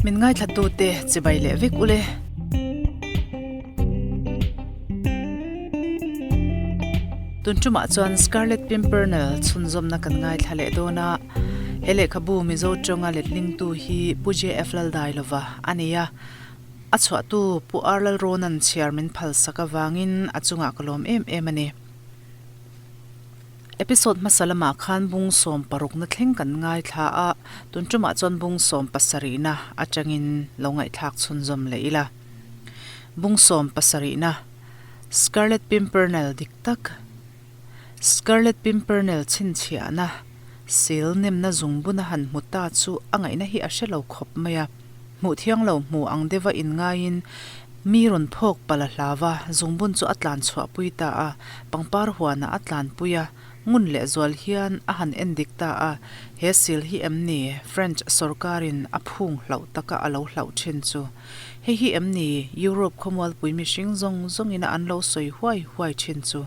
Min ngaithlatute chibai leh vek ule. Tun tumah chuan Scarlet Pimpernel chhunzawmna kan ngaithla leh dawn a, he lehkhabu Mizo tawnga letlingtu hi Pu JF Laldailova a ni a, a chhuahtu Pu R Lalrawna'n chhiar min phalsak avangin a chungah ka lawm em em a ni. Episode hmasa lamah khan bung 16 na thleng kan ngaithla a, tun tumah chuan bung 17 na atangin lo ngaihthlak chhunzawm leh ila. Bung 17 na, Scarlet Pimpernel dik tak, Scarlet Pimpernel chhinchhiahna, sil nemna zungbuna han hmu ta chu a ngaihna hi a hre lo khawp mai a. Hmuh thiang lo hmu ang deuha inngaiin mi rawn phawk palh a hlau a, zungbun chu a tlan chhuahpui ta a, pangpar huanah a tlanpui a, ngun leh zual hian a han en dik ta a, he sil hi em ni French sawrkarin a phung hlauh taka a lo hlauh thin chu? Hei hi em ni Europe khawmualpui mihring zawng zawngina an lo sawi huai huai thin chu?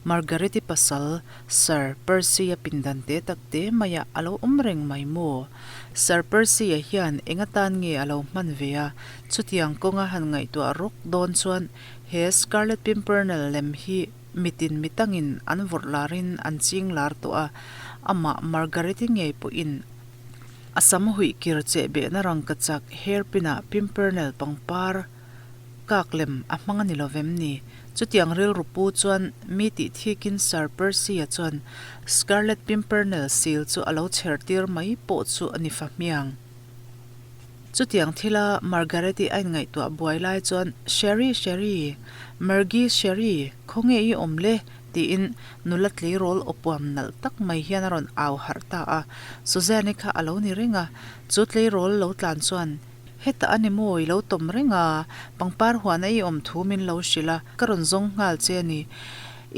Margaret-i pasal Sir Percy-a pindan te tak te maiah a lo awm reng mai maw? Sir Percy-a hian eng atan nge a lo hman ve a, chutiang kawnga han ngaihtuah rawk dawn chuan he Scarlet Pimpernel lem hi mitin mitangin an vawrh larin an ching lar tawh a, amah Margaret-i ngei pawhin a sam huih kir chehbehna rangkachak hairpin-ah Pimpernel pangpar Kak lem a hmang a ni lo vem ni? Chutiang rilru pu chuan mi tih thikin Sir Percy-a chuan Scarlet Pimpernel sil chu a lo chher tir mai pawh chu a ni fa hmiang. Chutiang thila Margaret-i a inngaihtuah buai lai chuan Sherry, Sherry, Margie, Sherry, khawnge i awm le? tiin nula tleirawl awpuam nalh tak mai hian a rawn au harh ta a. Suzanne-i kha a lo ni reng a, chu tleirawl lo tlan chuan Hetah a ni maw i lo tawm reng a, pangpar huana i awm thu min lo hrilh a, ka rawn zawng nghal che a ni.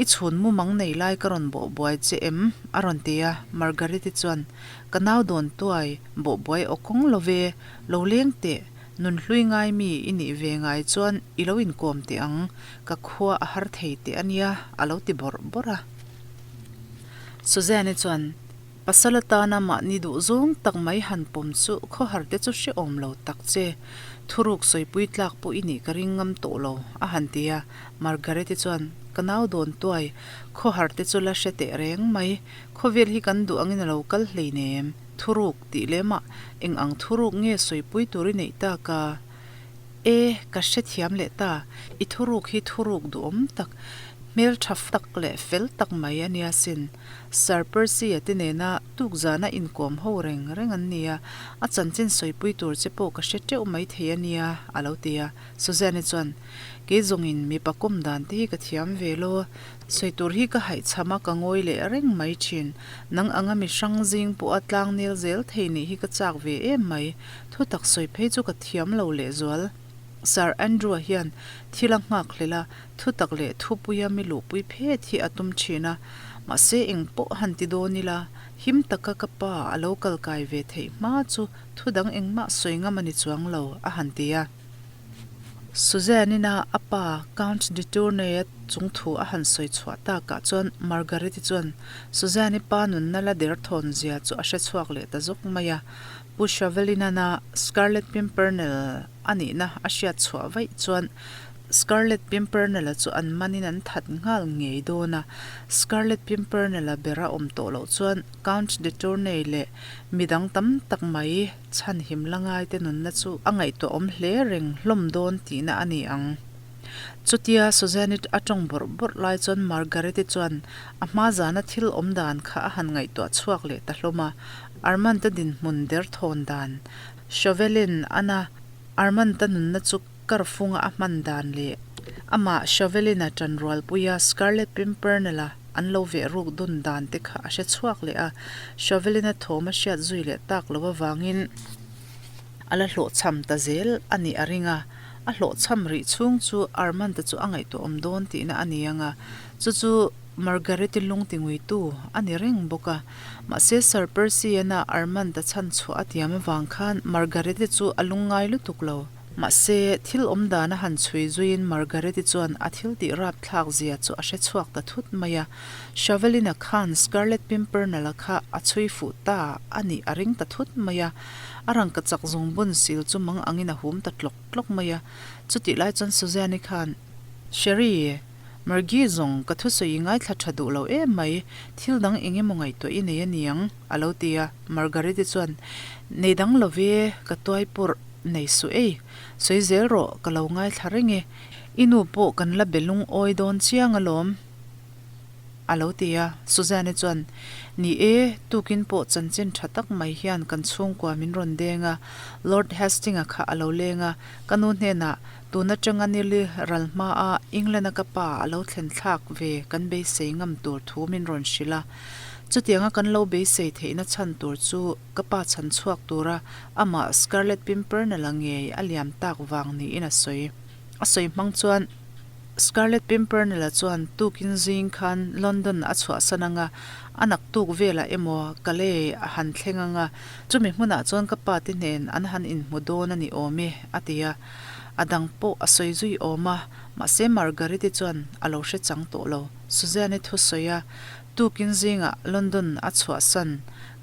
I chhun mumang nei lai ka rawn bawh buai che em? a rawn ti a, Margariti chuan, Ka nau dawn tuai, bawh buai aw kawng lo ve, lo leng teh, nun hlui ngai mi i nih ve ngai chuan i lo inkawm teh ang, ka khua a har thei teh a nia, a lo ti bawrh bawrh a. Suzanne-i chuan, Pasal atana mahni duh zawng tak mai han pawm chu khawhar te chu hrehawm lo tak che. Thuruk sawipui tlak pawh i nih ka ring ngam tawh lo, a han ti a. Margaret-i chuan, Ka nau dawn tuai, khawhar te chu la hre teh reng mai. Khawvel hi kan duh angin a lo kal hleinem. Thuruk tih lemah eng ang thuruk nge sawipui tur i neih tak a? E, ka hrethiam leh ta, i thuruk hi thuruk duhawm tak, hmeltha tak leh fel tak mai a nia sin. Sir Percy-a te nena tukzana inkawm ho reng reng an nia, a chanchin sawipui tur che pawh ka hre teuh mai thei a nia, a lo ti a. Suzanne-i chuan, Kei zawngin mipa kawm dan te hi ka thiam ve lo, sawi tur hi ka haihchham a, ka ngawi leh reng mai thin. Nang anga mi hrang zing pawha tlang nel zel thei nih hi ka chak ve em mai. Thu tak sawi phei chu ka thiam lo lehzual. Sir Andrew-a hian thil a nghak hlel a, thu tak leh thupuia mi luhpui phet hi a tum thin a. Mahse eng pawh han ti dawn ila, him taka ka pa a lo kal kai ve theih hma chu thu dang engmah sawi ngam a ni chuang lo, a han ti a. Suzanne-ina a pa Count de Tournay-a chung thu a han sawi chhuah takah chuan Margaret-i chuan Suzanne-i pa nunna la derthawn zia chu a hre chhuak leh ta zawk mai a. Pu Chauvelin-ana Scarlet Pimpernel a nihna a hriat chhuah vaih chuan Scarlet Pimpernel-a chu an manin an that nghal ngei dawn a. Scarlet Pimpernel-a ber a awm tawh loh chuan Count de Tournay leh midang tam tak mai chhanhim la ngaite nunna chu a ngaihtuahawm hle reng hlawm dawn tihna a ni ang. Chutia Suzanne-i a tawng bawrh bawrh lai chuan Margaret-i chuan a hma zana thil awm dan kha a han ngaihtuah chhuak leh ta hlawm a, Armand-a dinhmun derthawn dan, Chauvelin ana Armand-a nunna chu karfunga a hman dan leh amah Chauvelin-a ṭanrualpuia Scarlet Pimpernel-a an lo veh ruk dun dan te kha a hre chhuak leh a, Chauvelin-a thawm a hriat zui leh tak lo avangin a la hlawhchham ta zel a nih a ring a, a hlawhchham rih chhung chu Armand-a chu a ngaihtuahawm dawn tihna a ni ang a, chu chu Margaret-i lung tinguitu a ni reng bawk a. Mahse Sir Percy-ana Armand-a chhan chhuah a tiam avang khan Margaret-i chu a lungngai lutuk lo. Mahse, thil awm dan a han chhui zuiin Margaret-i chuan a thil tih rapthlak zia chu a hre chhuak ta thut mai a. Shovelin-a khan Scarlet Pimpernel-a kha a chhui fuh ta a nih a ring ta thut mai a. A rangkachak zungbun sil chu mang angin a hum ta tlawk tlawk mai a. Chutih lai chuan Suzanne-i khan, Sherry, Margie zawng ka thusawi i ngaithla tha duh lo em mai, thil dang eng emaw ngaihtuah i nei a niang, a lo ti a. Margaret-i chuan, Nei dang lo ve, ka tuai pawrh nei suh ei. Sawi zel rawh, ka lo ngaithla reng e. I nu pawh kan la be lungawi dawn chiang alawm, a lo ti a. Suzanne-i chuan, Ni e, tukin pawh chanchin tha tak mai hian kan chhungkua min rawn deng a, Lord Hastings-a kha a lo leng a, ka nu hnenah Tun atanga Nili ral hmaa England-a ka pa a lo thlen thlak ve kan beisei ngam tur thu min rawn hrilh a. Chutianga kan lo beisei theihna chhan tur chu ka pa chhan chhuak tura amah Scarlet Pimpernel-a ngei a liam tak vang niin a sawi. A sawi hmang chuan Scarlet Pimpernel-a chuan tukin zing khan London a chhuahsan anga a naktuk velah emaw Calais a han thleng anga chumi hmunah chuan ka pa te hnen an han inhmu dawn a ni awm e a ti a. A dang pawh a sawi zui awm a, mahse Margaret-i chuan a lo hre chang tawh lo. Suzanne-i thu sawi a, Tukin zingah London a chhuahsan,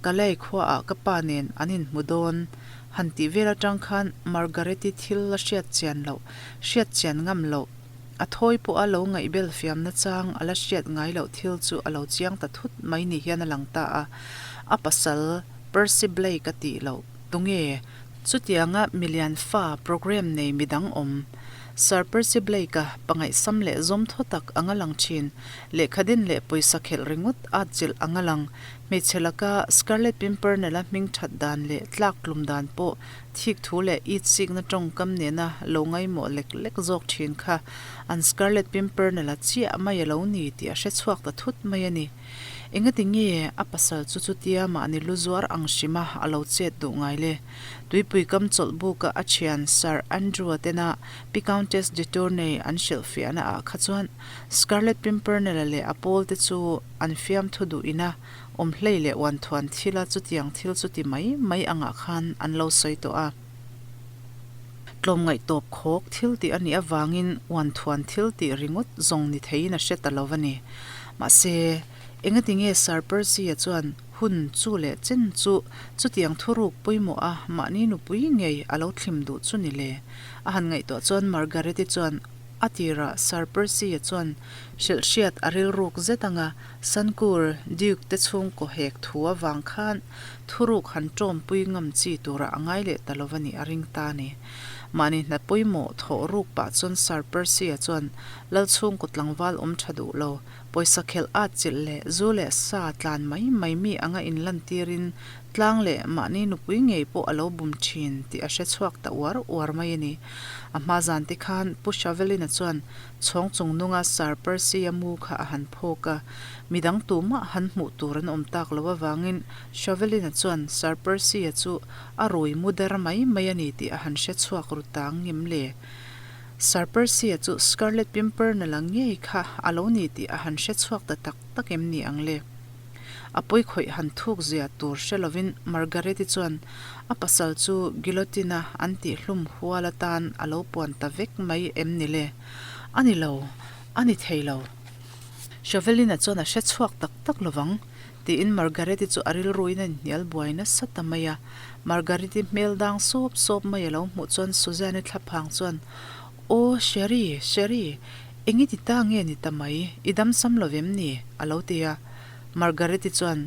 Calais khuaah ka pa nen an inhmu dawn. Han tih vel atang khan Margaret-i thil la hriat chian loh, hriat chian ngam loh, a thawi pawha lo ngaihbel fiamna chang a la hriat ngai loh thil chu a lo chiang ta thut mai ni hian a lang ta a. A pasal Percy Blake a tih loh, tunge? Chutianga milian fa programme nei midang awm, Sir Percy Blake-a pangaihsam leh zawm thaw tak anga lang thin, lehkhadin leh pawisa khelh ringawt atchilh anga lang, hmeichhe laka Scarlet Pimpernel-a hming that dan leh tlak tlum dan pawh thik thu leh itsikna tawngkam nena lo ngaimawh lek lek zawk thin kha an Scarlet Pimpernel-a chiah mai a lo ni tih a hre chhuak ta thut mai a ni. Engati nge a pasal chu chutia mahni lu zuar ang hrima a lo chet duh ngai le? Tuipui kam chawlh buka a thian Sir Andrew-a tena Pi Countess de Tournay an hrilhfiahna ah kha chuan Scarlet Pimpernel-a leh a pawl te chu an fiamthu duh ina awm hlei leh uanthuan thila chutiang thil chu ti mai mai angah khan an lo sawi tawh a. Tlawmngaih tawp khawk thil tih a nih avangin uanthuan thil tih ringawt zawng ni theiin a hre ta lo a ni. Mahse, engati nge Sir Percy-a chuan hun chu leh chen chu chutiang thuruk pawimawh a mahni nupui ngei a lo thlim duh chu ni le? A han ngaihtuah chuan Margaret-i chuan a tirah Sir Percy-a chuan hrilhhriat a rilruk zet anga Sankur Duke te chhungkaw hek thu avang khan thuruk han tawmpui ngam chi turah a ngai leh ta lova nih a ring ta a ni. Mahni hna pawimawh thawh ruk pah chuan Sir Percy-a chuan Lal chhungkaw tlangval awm tha duh lo, pawisa khelh at chilh leh zu leh sa tlan mai mai mi anga inlantirin tlang leh mahni nupui ngei pawh a lo bum thin tih a hre chhuak ta uar uar mai a ni. A hma zan te khan Pu Shavelin-a chuan Chhawng chung nunga Sir Percy-a mu kha a han phawk a, midang tumah han hmuh tur an awm tak loh avangin Shovelin-a chuan Sir Percy-a chu a rui mu der mai mai a ni tih a han hre chhuak ru tang ngem le. Sir Percy-a chu Scarlet Pimpernel-a ngei kha a lo ni tih a han hre chhuak ta tak tak em ni ang le? A pawi khawih han thuk zia tur hre lovin Margaret-i chuan a pasal chu guillotine-a an tih hlum hual atan a lo puan ta vek mai em ni le? A ni lo, a ni thei lo. Shovelin-a chuan a hre chhuak tak tak lovang, tiin Margaret-i chu a rilruin a inhnial buai nasa ta mai a. Margaret-i hmel dang sawp sawp mai a lo hmuh chuan Suzanne-i thlaphang chuan, Aw, Sherry, Sherry, eng i ti ta nge ni ta mai, i damsam lo vem ni? a lo ti a. Margaret-i chuan,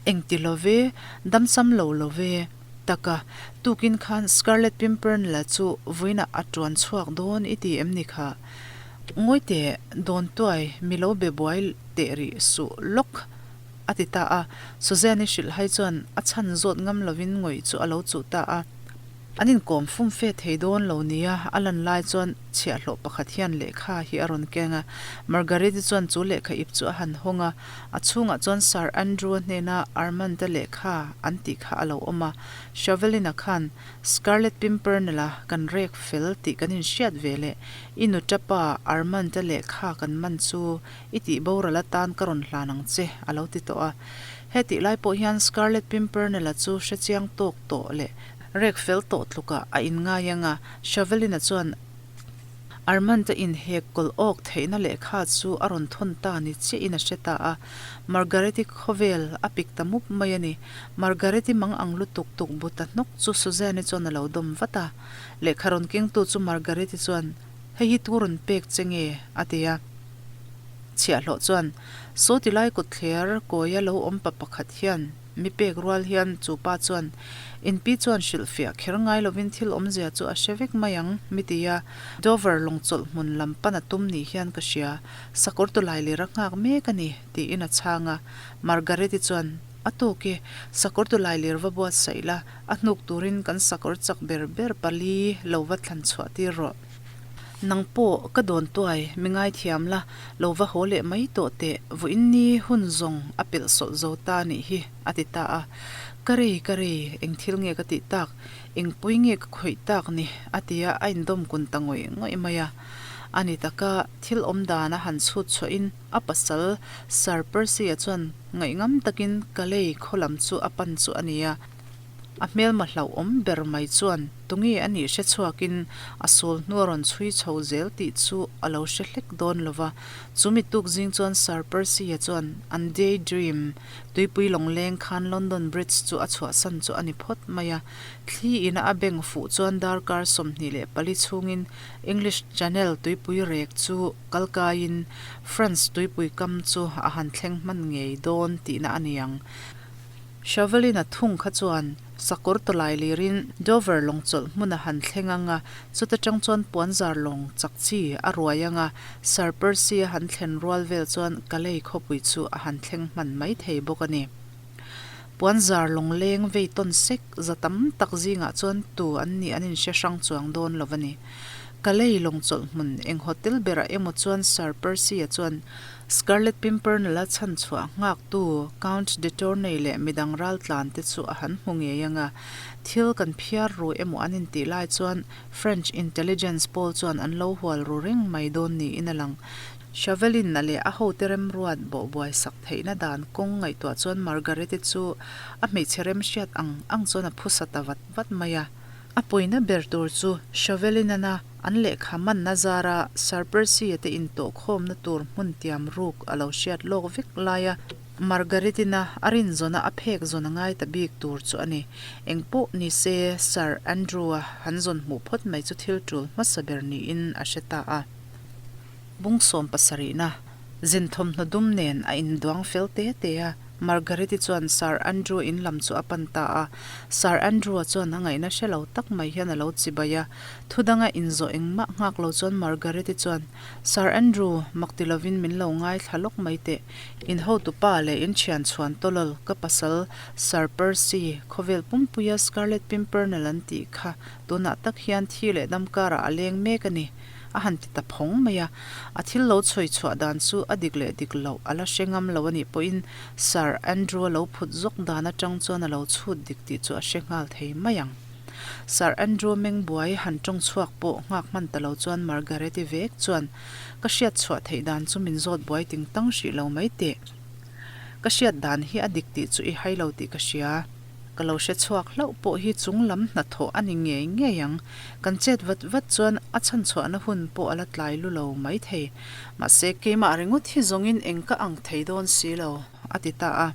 Eng ti lo ve, damsam lo lo ve. Taka, tukin khan Scarlet Pimpernel-a chu vawiinah a tuan chhuak dawn i ti em ni kha? Ngawi teh, dawn tuai, mi lo be buai teh rih suh lawk, a ti ta a. Suzanne-i hrilh hai chuan a chhan zawt ngam lovin ngawih chu a lo chuh ta a. An inkawm fum fe thei dawn lo nia a lan lai chuan chhiahhlawh pakhat hian lehkha hi a rawn keng a. Margaret-i chuan chu lehkha ip chu a han hawng a, a chhungah chuan Sir Andrew-a hnena Armand-a lehkha an tih kha a lo awm a. Shovelin-a khan Scarlet Pimpernel-a kan rek fel tih kan inhriat ve leh i nutapa Armand-a lehkha kan man chu i tih boral atan ka rawn hlan ang che a lo ti tawh a. Hetih lai pawh hian Scarlet Pimpernel-a chu hrechiang tawk tawh leh. Rek fel tawh tlukah a inngai ang a, Shavelin-a chuan Armand-a inhek kawlh awk theihna lehkha chu a rawn thawn ta ni chiahin a hre ta a. Margaret-i khawvel a pik ta mup mai a ni. Margaret-i mang ang lutuk tuk bu ta hnawk chu Suzanne-i chuan a lo dawm vat a. Lehkha rawn kengtu chu Margaret-i chuan, Hei hi tu rawn pek che nge? a ti a. Chhiahhlawh chuan, Saw ti lai kawtthler kawia lo awm pa pakhat hian mi pek rual hian chu pa chuan, In pi chuan hrilhfiah kher ngai lovin thil awmzia chu a hre vek mai ang, mi ti a. Dover lawngchawlh hmun lam pan a tum ni hian ka hria. Sakawr tawlai lir a nghak mek a ni, tiin a chhang a. Margaret-i chuan, A tawk e, sakawr tawlai lir va buatsaih la, a hnuk turin kan sakawr chak ber ber pali lo va thlan chhuah tir rawh. Nang pawh ka dawn tuai, mi ngaithiam la, lo va haw leh mai tawh teh, vawiin ni hun zawng a pelh sawlh zo ta nih hi, a ti ta a. Ka rei, ka rei, eng thil nge ka tih tak, eng pawi nge ka khawih tak ni, a ti a, a indawm kun ta ngawih ngawih mai a. A ni taka, thil awm dan a han chhut chhuahin a pasal Sir Percy-a chuan ngaihngam takin Calais khaw lam chu a pan chu a ni a. A hmelma hlauhawm ber mai chuan tunge a nih hre chhuakin a sawl hnu a rawn chhui chho zel tih chu a lo hre hlek dawn lo va. Chu mi tuk zing chuan Sir Percy-a chuan an day dream tuipui lawngleng khan London Bridge chu a chhuahsan chu a ni phawt mai a. Thli ina a beng fuh chuan darkar 24 chhungin English Channel tuipui rek chu kal kaiin France tuipui kam chu a han thleng hman ngei dawn tihna a ni ang. Shovelin-a thung kha chuan sakawr tawlai lirin Dover lawng chawlh hmun a han thleng ang a, chuta tang chuan puanzar lawng chak chi a ruai ang a, Sir Percy a han thlen rual vel chuan Calais khawpui chu a han thleng hman mai thei bawk a ni. Puanzar lawng leng vei tawn sek za tam tak zingah chuan tu an nih an inhre hrang chuang dawn lo a ni. Calais lawng chawlh hmun eng hotel berah emaw chuan Sir Percy-a chuan Scarlet Pimpernel-a chhanchhuah nghaktu Count de Tournay leh midang raltlan te chu a han hmu ngei ang a, thil kan phiar ru emaw an intih lai chuan French intelligence pawl chuan an lo hual ru reng mai dawn niin a lang. Chavelin-a leh a hote remruat bawhbuai sak theihna dan kawng ngaihtuah chuan Margarete chu a hmeichhe remhriat ang ang chuan a phusa ta vat vat mai a. A pawina ber tur chu Chavelin-ana An lehkha manna zara Sir Percy-a te intawhkhawmna tur hmun tiam ruk a lo hriat lawk vek laia Margaret-ina a rinzawna a phek zawn a ngai ta bik tur chu a ni. Eng pawh ni se, Sir Andrew-a han zawn hmuh phawt mai chu thil tul hmasa ber niin a hre ta a. Bung sawm pasarihna Zin thawmhnaw dum nen a induang fel te te a, Margaret-i chuan Sir Andrew in lam chu a pan ta a. Sir Andrew-a chuan a ngaihna hre lo tak mai hian a lo chibai a. Thu danga inzawh engmah nghak lo chuan Margaret-i chuan, Sir Andrew, mak ti lovin min lo ngaithla lawk mai teh. In hotupa leh in thian chhuan tawlawl ka pasal Sir Percy, khawvel pumpuia Scarlet Pimpernel an tih kha tunah tak hian thi leh dam karah a leng mek a ni. A han ti ta phawng mai a, a thil lo chhawi chhuah dan chu a dik leh dik loh a la hre ngam lo a nih pawhin Sir Andrew-a lo phut zawk dan atang chuan a lo chhut dik tih chu a hre nghal thei mai ang. Sir Andrew meng buai han tawng chhuak pawh nghak hman ta lo chuan Margaret-i vek chuan ka hriat chhuah theih dan chu min zawt buai ting tang hrih lo mai teh. Ka hriat dan hi a dik tih chu i hai lo tih ka hria. Ka lo hre chhuak hlauh pawh hi chung lam hnathawh a ni ngei ngei ang. Kan chet vat vat chuan a chhanchhuahna hun pawh a la tlai lu lo mai thei. Mahse, keimah ringawt hi zawngin eng ka ang thei dawn si lo, a ti ta a.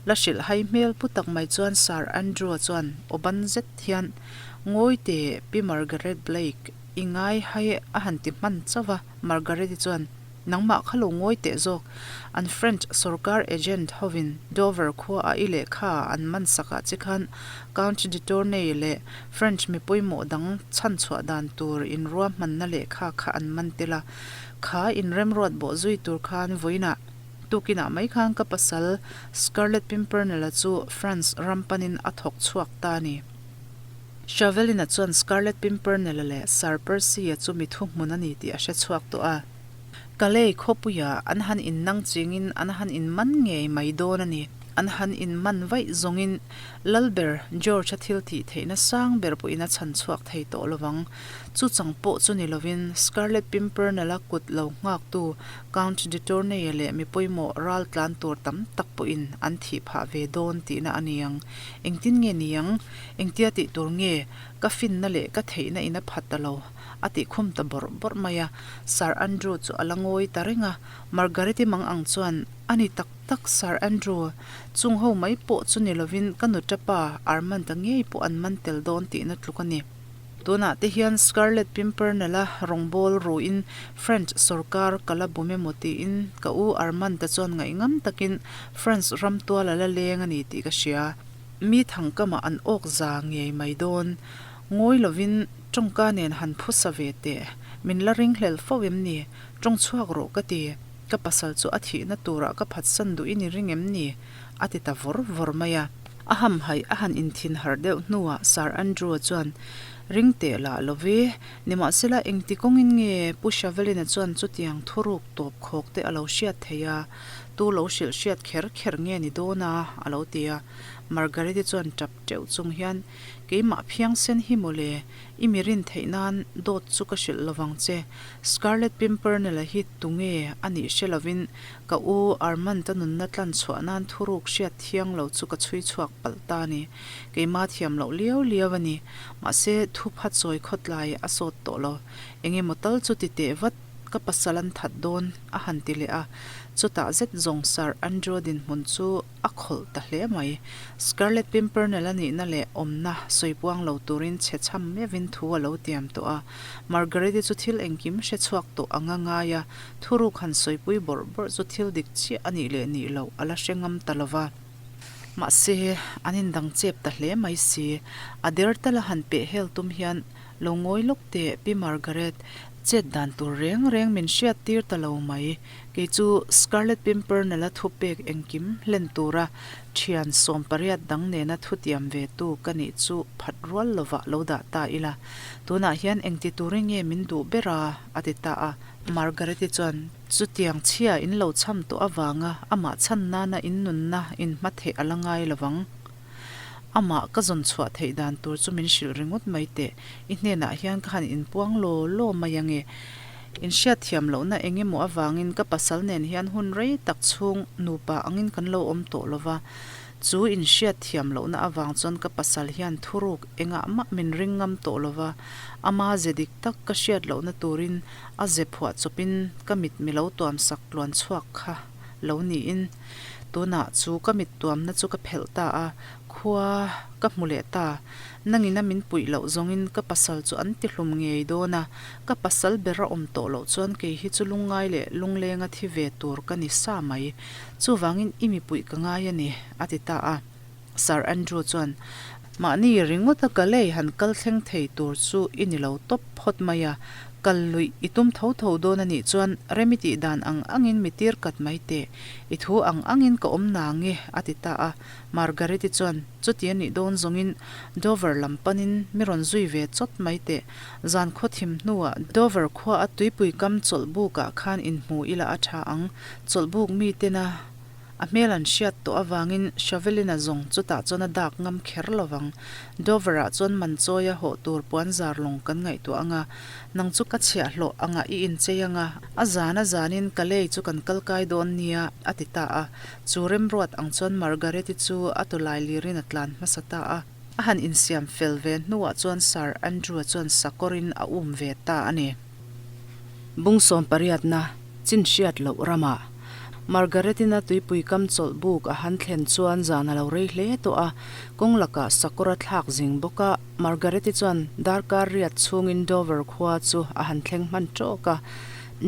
La hrilh hai hmel pu tak mai chuan Sir Andrew-a chuan aw ban zet hian, Ngawi teh, Pi Margaret Blake, i ngai hai a han ti hman chauh a. Margaret-i chuan, Nangmah kha lo ngawi teh zawk. An French sorkar agent hovin Dover khua a i lehkha an man sakah che khan Count de Tournay leh French mi pawimawh dang chhanchhuah dan tur inruahmanna lehkha kha an man tel a. Kha inremruat bawh zui tur khan vawiinah tukinah mai khan ka pasal Scarlet Pimpernel-a chu France ram panin a thawk chhuak ta a ni. Chavelin-a chuan Scarlet Pimpernel-a leh Sir Percy-a chu mi thuhmun a ni tih a hre chhuak tawh a. Calais khawpuia an han innang chingin an han inman ngei mai dawn a ni. an han inman vaih zawngin Lalber George-a thil tih theihna sang ber pawhin a chhan chhuak thei tawh lovang. Chu chang pawh chu ni lovin Scarlet Pimpernel-a kut lo nghaktu Count de Tournay-a leh mi pawimawh ral tlan tur tam tak pawhin an thih phah ve dawn tihna a ni ang. Engtin nge ni ang? Engtia tih tur nge? Ka finna leh ka theihna in a phat ta lo, a tih khum ta bawrh bawrh mai a. Sir Andrew chu a la ngawi ta reng a. Margaret-i mang ang chuan, A ni tak tak, Sir Andrew, chung ho mai pawh chu ni lovin ka nuta pa Armand-a ngei pawh an man tel dawn tihna tluk a ni. Tunah te hian Scarlet Pimpernel-a rawngbâwl ruin French sawrkar ka la bum emaw tiin ka u Armand-a chuan ngaihngam takin France ram tual a la leng a ni tih ka hria. Mi thangkamah an awk za ngei mai dawn. Ngawi lovin tawngka nen han phusa ve teh. Min la ringhlel fo em ni? Tawng chhuak rawh ka ti. Ka pasal chu a thihna turah ka phatsan duhin i ring em ni? A ti ta vawr vawr mai a. A hamhaih a han inthin harh deuh hnuah Sir Andrew-a chuan, Ring teh lah lo ve, nimahsela engti kawngin nge Pu Shavelin-a chuan chutiang thuruk tawp khawk te a lo hriat thei a, tu lo hrilh hriat kher kher nge ni dawn a? a lo ti a. Margaret-i chuan tap teuh chung hian, Keimah phiangsen hi mawle, i mi rin theih nan dawt chu ka hrilh lovang che. Scarlet Pimpernel-a hi tunge a nih hre lovin Ka u Armand-a nunna tlan chhuah nan thuruk hriat thiang lo chu ka chhui chhuak palh ta a ni. Keima thiam loh liau liau a ni. Mahse, thupha chawi khawtlai a sawt tawh lo. Eng emaw tal chu ti teh vat, ka pasal an that dawn, a han ti leh a. Chutah zet zawng Sir Andrew-a dinhmun chu a khawlh ta hle mai. Scarlet Pimpernel a nihna leh awmna sawi puang lo turin chhe chham meuhin thu a lo tiam tawh a. Margaret-i chu thil engkim hre chhuak tawh anga ngai a, Thuruk han sawipui bawrh bawrh chu thil dik chiah a nih leh nih loh a la hre ngam ta lo va. Mahse, an indang chep ta hle mai si. A der tala han peh hel tum hian lo ngawi lawk teh Pi Margaret, chet dan tur reng reng min hriat tir ta lo mai. Kei chu Scarlet Pimpernel-a thupek engkim hlen tura thian 18 dang nena thutiam ve tu ka nih chu phat rual lovah lo dah ta ila. Tunah hian engti turin nge min duh ber a? a ti ta a. Margaret-i chuan, Chutiang chhia in lo cham tawh avanga amah chhan nana in nunna in hma theih a la ngai lo vang. Amah ka zawn chhuah theih dan tur chu min hrilh ringawt mai teh. I hnenah hian ka han inpuang law law mai ange. In hriatthiam lohna eng emaw avangin ka pasal nen hian hun rei tak chhung nupa angin kan lo awm tawh lo va. Chu in hriatthiam lohna avang chuan ka pasal hian thuruk engah mah min ring ngam tawh lo va, ama ze dik tak ka hriat lohna turin a ze phuah chawpin ka mit mi lo tuam sak tluan chhuak kha lo niin tunah chu ka mit tuamna chu ka phelh ta a, khua ka hmu leh ta. Nangina min puih loh zawngin ka pasal chu an ti hlum ngei dawn a, ka pasal ber a awm tawh loh chuan kei hi chu lungngai leh lunglenga thi ve tur ka ni sa mai. Chuvangin i mipuih ka ngai a ni, a ti ta a. Sir Andrew chuan, Mahni ringawta ka lei han kal thleng thei tur chu i ni lo tawp phawt mai a, kal luih i tum tho tho dawn a nih chuan rem i tih dan ang angin mi tir kat mai teh, i thu ang angin ka awm nang e, a ti ta a. Margaret-i chuan, Chuti a nih dawn zawngin Dover lam panin mi rawn zui ve chawt mai teh. Zan khaw thim hnuah Dover khua a tuipui kam chawlh bukah khan inhmu ila a tha ang. Chawlhbuk mitena a hmel an hriat tawh avangin Shovelin-a zawng chutah chuan a dak ngam kher lo vang. Dover-ah chuan man chawia hawh tur puan zar lawng kan ngaihtuah ang a, nang chu ka chhiahhlawh angah i inchei ang a, a zan a zanin ka lei chu kan kal kai dawn nia, a ti ta a. Chu remruat ang chuan Margaret-i chu a tawlai lirin a tlan hmasa ta a. A han insiam fel ve hnuah chuan Sir Andrew-a chuan sakawrin a um ve ta a ni. Bung sawmpariatna, chin hriat loh ramah. Margaret-ina tuipui kam chawlh buk a han thlen chuan zan a lo rei hle tawh a, kawng lakah sakawr a thlak zing bawk a. Margaret-i chuan darkar riat chhungin Dover khua chu a han thleng hman tawk a.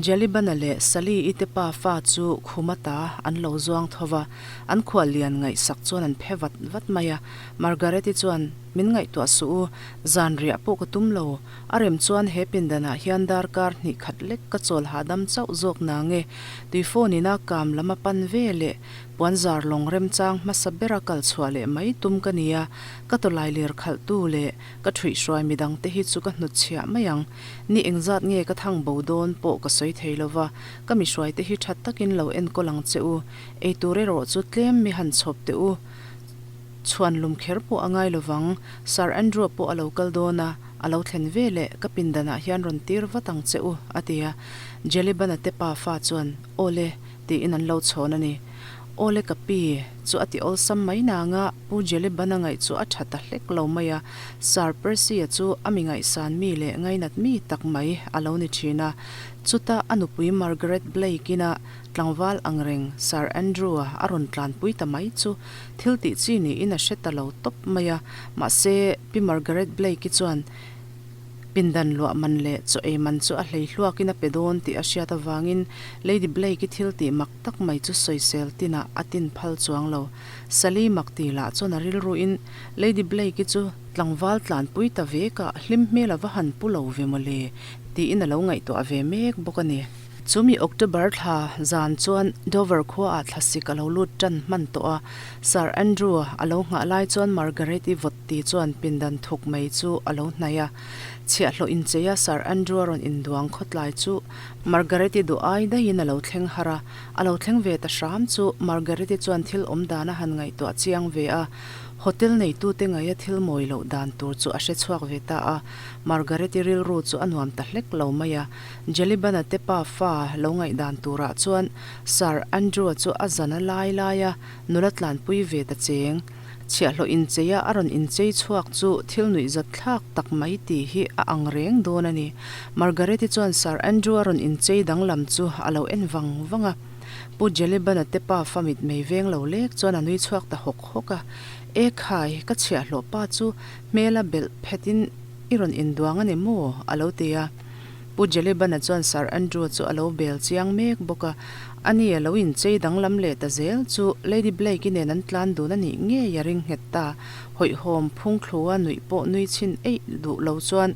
Jalibana leh Sally-i te pa fa chu khum ata an lo zuang tho va, an khuallian ngaihsak chuan an phe vat vat mai a. Margaret-i chuan. Min ngaihtuah suh u, zan riah pawh ka tum lo. A rem chuan he pindanah hian darkar hnih khat lek ka chawl hahdam chauh zawk nange. Tui phone ina kam lam a pan ve leh puanzar lawng remchang hmasa bera kal chhuah leh mai tum ka nia. Ka tawlai lir khalhtu leh ka ṭhuihhruai midangte hi chu ka hnutchhiah mai ang. Ni engzat nge ka thang bo dawn pawh ka sawi thei lova, ka mihruaite hi ṭha takin lo enkawl ang che u. Eitur erawh chu tlem mi han chhawp teh u. Chhuan lum kher pawh a ngai lovang, Sir Andrew pawh a lo kal dawn a, a lo thlen ve leh ka pindanah hian rawn tir vat ang che u, a ti a. Jelibana te pa fa chuan, Aw le, tiin an lo chhawn a ni. Aw le ka pi, chu a ti awlsam mai nanga Pu Jelibana ngaih chu a tha ta hlek lo mai a, Sir Percy-a chu a mi ngaihsan mi leh ngainat mi tak mai a lo ni thin a. Chuta a nupui Margaret Blake-ina Tlangval angreng Sir Andrew-a a rawn tlanpui ta mai chu thil tih chi niin a hre ta lo tawp mai a. Mahse, Pi Margaret Blake-i chuan pindan luah man leh chaw ei man chu a hlei hluakin a pe dawn tih a hriat avangin Lady Blake-i thil tih mak tak mai chu sawisel tinah a tin phal chuang lo. Sally mak ti lah chuan a rilruin Lady Blake-i chu tlangval tlanpui ta vekah hlim hmel a va han pu lo ve mawle tiin a lo ngaihtuah ve mek bawk a ni. Chumi October thla zan chuan Dover khuaah thlasik a lo lut tan hman tawh a, Sir Andrew a lo nghah lai chuan Margaret-i vawt ti chuan pindan thuk mai chu a lo hnaih a. Chhiahhlawh incheia Sir Andrew a rawn induang khawtlai chu Margaret-i duh ai daihin a lo thleng har a. A lo thleng ve ta hram chu Margaret-i chuan thil awm dan a han ngaihtuah chiang ve a, hotel neitute ngaia thil mawi loh dan tur chu a hre chhuak ve ta a. Margaret-i rilru chu a nuam ta hlek lo mai a. Jelibana te pa fa lo ngaihdan turah chuan Sir Andrew-a chu a zan a lai lai a, nula tlanpui ve ta cheng. Chhiahhlawh incheia a rawn inchei chhuak chu thil nuihzat thlak tak mai tih hi a ang reng dawn a ni. Margaret-i chuan Sir Andrew-a rawn inchei danglam chu a lo en vang vang a. Pu Jelibana te pa fa mitmei veng lo lek chuan a nui chhuak ta hawk hawk a. E khai, ka chhiahhlawh pa chu hmela belh phetin i rawn induang a ni maw? a lo ti a. Pu Jelibana chuan Sir Andrew chu a lo bel chiang mek bawk a, ani a lo inchei danglam leh ta zel chu Lady Blake-i nen an tlan dun a nih ngei a ring nghet ta. Hawihhawm phungthlua nuih pawh nui chhin eih duh lo chuan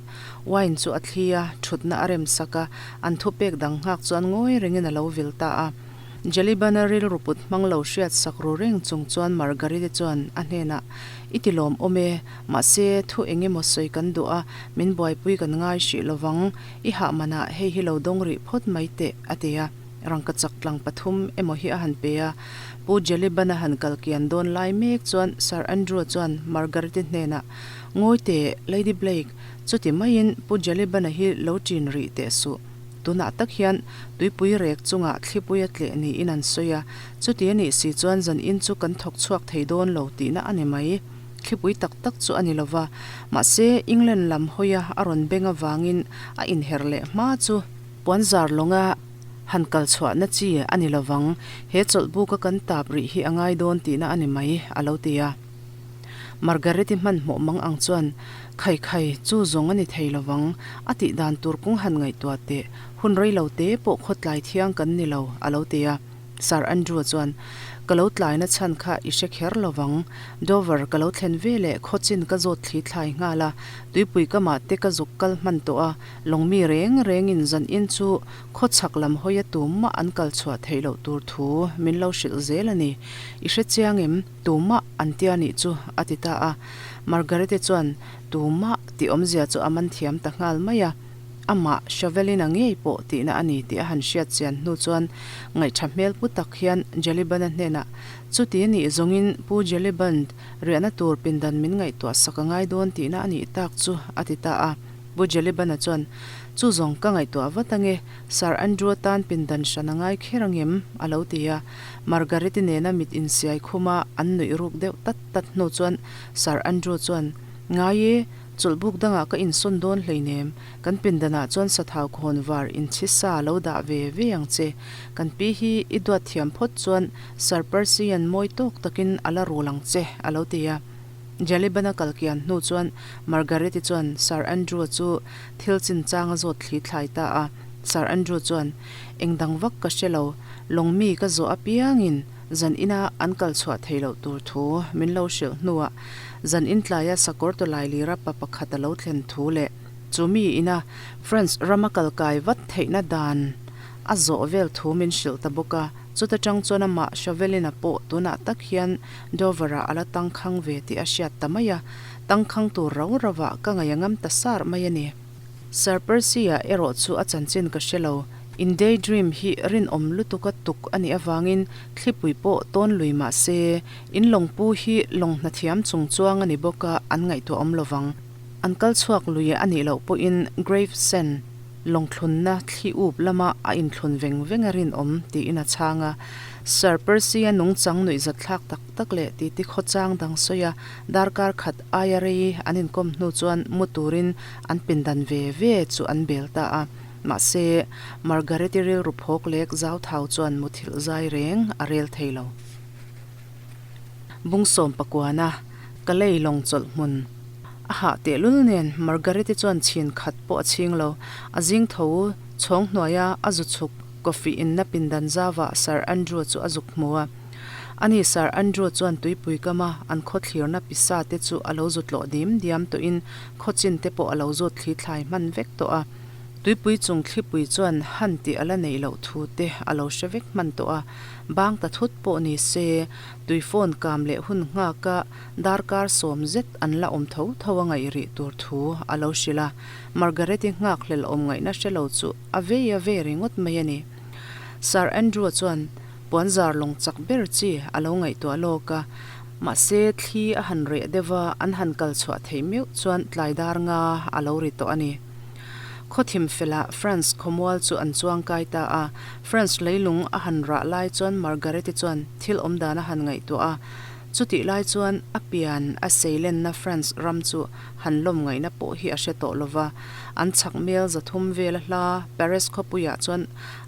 wine chu a thli a, thutna a rem sak a, an thupek dang nghak chuan ngawi rengin a lo vil ta a. Jelibana rilru put hmang lo hriat sak ru reng chung chuan Margarite chuan a hnenah, I ti lawm awm e, Mahse, thu eng emaw sawi kan duh a, min buaipui kan ngai hrih lovang, i hah manah hei hi lo dawng rih phawt mai teh, a ti a. Rangkachak tlang pathum emaw hi a han pe a. Pu Jelibana han kal kian dawn lai mek chuan Sir Andrew chuan Margarete hnenah, Ngawi teh, Lady Blake, chuti maiin Pu Jelibana hi lo ṭin rih teh suh. Tunah tak hian tuipui rek chungah thlipui a tleh niin an sawi a, chuti a nih si chuan zan in chu kan thawk chhuak thei dawn lo tihna a ni mai. Thlipui tak tak chu a ni lo va, mahse England lam hawia a rawn beng avangin a inher leh hma chu puanzar lawnga han kal chhuahna chi a ni lo vang, he chawlhbuka kan tap rih hi a ngai dawn tihna a ni mai, a lo ti a. Margaret-i hmanhmawh mang ang chuan, Khai khai, chu zawng a ni thei lo vang, a tih dan tur kawng han ngaihtuah teh, hun rei lo te pawh khawtlai thiang kan ni lo, a lo ti a. Sir Andrew chuan, Ka lo tlaina chhan kha i hre kher lo vang. Dover ka lo thlen ve leh khawchin ka zawt thli thlai nghal a, tuipui kamah te ka zuk kal hman tawh a, lawngmi reng rengin zan in chu khawchhak lam hawia tumah an kal chhuah theih loh tur thu min lo hrilh zel a ni. I hre chiang em? Tumah an tia nih chu, a ti ta a. Margarete chuan, Tumah tih awmzia chu a man thiam ta nghal mai a. Amah Shovelina ngei pawh tihna a ni tih a han hriat chian hnu chuan ngaihṭha hmel pu tak hian Jelibana hnenah, Chuti a nih zawngin Pu Jeliband riahna tur pindan min ngaihtuah sak a ngai dawn tihna a nih tak chu, a ti ta a. Pu Jelibana chuan, Chu zawng ka ngaihtuah vat ange, Sir Andrew tan pindan hran a ngai kher angem? a lo ti a. Margaret-i nena mit insiai khuma an nuih ruk deuh tat tat hnu chuan Sir Andrew chuan, Ngai e, Chawlhbuk dangah ka insawn dawn hleinem, kan pindanah chuan sathau khawn var inchhi sa lo dah ve ve ang che. Kan pi hi i duat thiam phawt chuan Sir Percy-a'n mawi tawk takin a la rul ang che, a lo ti a. Jalibana kal kian hnu chuan Margaret-i chuan Sir Andrew-a chu thil chinchang a zawt thli thlai ta a. Sir Andrew chuan, Eng dang vak ka hre lo, lawng mi ka zawh apiangin. Zan ina an kal chhuah thei loh tur thu min lo hrilh hnuah zan in tlaia sakawr tawlailira pa pakhat a lo thlen thu leh chu mi ina France rama kal kai vat theihna dan a zawh vel thu min hrilh ta bawk a. Chuta tang chuan amah Chauvelin-a pawh tunah tak hian Dover-ah a la tangkhang ve tih a hriat ta mai a, tangkhang tur rau rauvah ka ngaih a ngam ta sar mai a ni. Sir Percy-a erawh chu a chanchin ka hre lo. In day dream hi rinawm lutuka tuk a nih avangin thlipui pawh tawn lui mah se, in lawngpu hi lawng hnathiam chung chuang a ni bawk a, an ngaihtuah awm lo vang. An kal chhuak lui a nih loh pawhin Gravesend lawngthlunna thli up lama a inthlun veng veng a rinawm tiin a chhang a. Sir Percy-a nungchang nuihzatthlak tak tak leh titi khawchang dang sawi a, darkar khat aia rei an inkawm hnu chuan mu turin An pindan ve ve chu an bel ta a, mahse, Margaret-i rilru phawk lek zauthau chuan muthilh zai reng a rel thei lo. Bungsawm pakuana ka lei lawng chawlh hmun a hah tehlul nen Margaret-i chuan chhin khat pawh a chhing lo. A zing tho chhawng hnuaia a zu chhuk coffee inna pindan zauah Sir Andrew chu a zuk hmu a. Ani Sir Andrew chuan tuipui kama an khawthlirna pisa te chu a lo zu tlawh dim diam tawhin Khawchin te pawh a lo zawt thli thlai hman vek tawh a, tuipui chung thlipui chuan han tih a la neih loh thu te a lo hre vek hman tawh a, bang ta thut pawh ni se, tui phone kam leh hun nghak a darkar sawm zet an la awm tho tho a ngaih rih tur thu a lo hrilh a, Margaret-i nghak hlel awm ngaihna hre lo chu a vei a vei ringawt mai a ni. Sir Andrew-a chuan puanzar lawng chak ber chi a lo ngaihtuah lawk a, Mahse, thli a han reh deuh a, an han kal chhuah theih meuh chuan tlai dar nga a lo ri tawh a ni. Khawthim felah France khawmual chu an chuang kai ta a. France leilung a han rah lai chuan Margaret-i chuan thil awm dan a han ngaihtuah a. Chutih lai chuan a pian a seilenna France ram chu han lawm ngaihna pawh hi a hre tawh lo va. An chhak mel 300 vela hla Paris khawpuiah chuan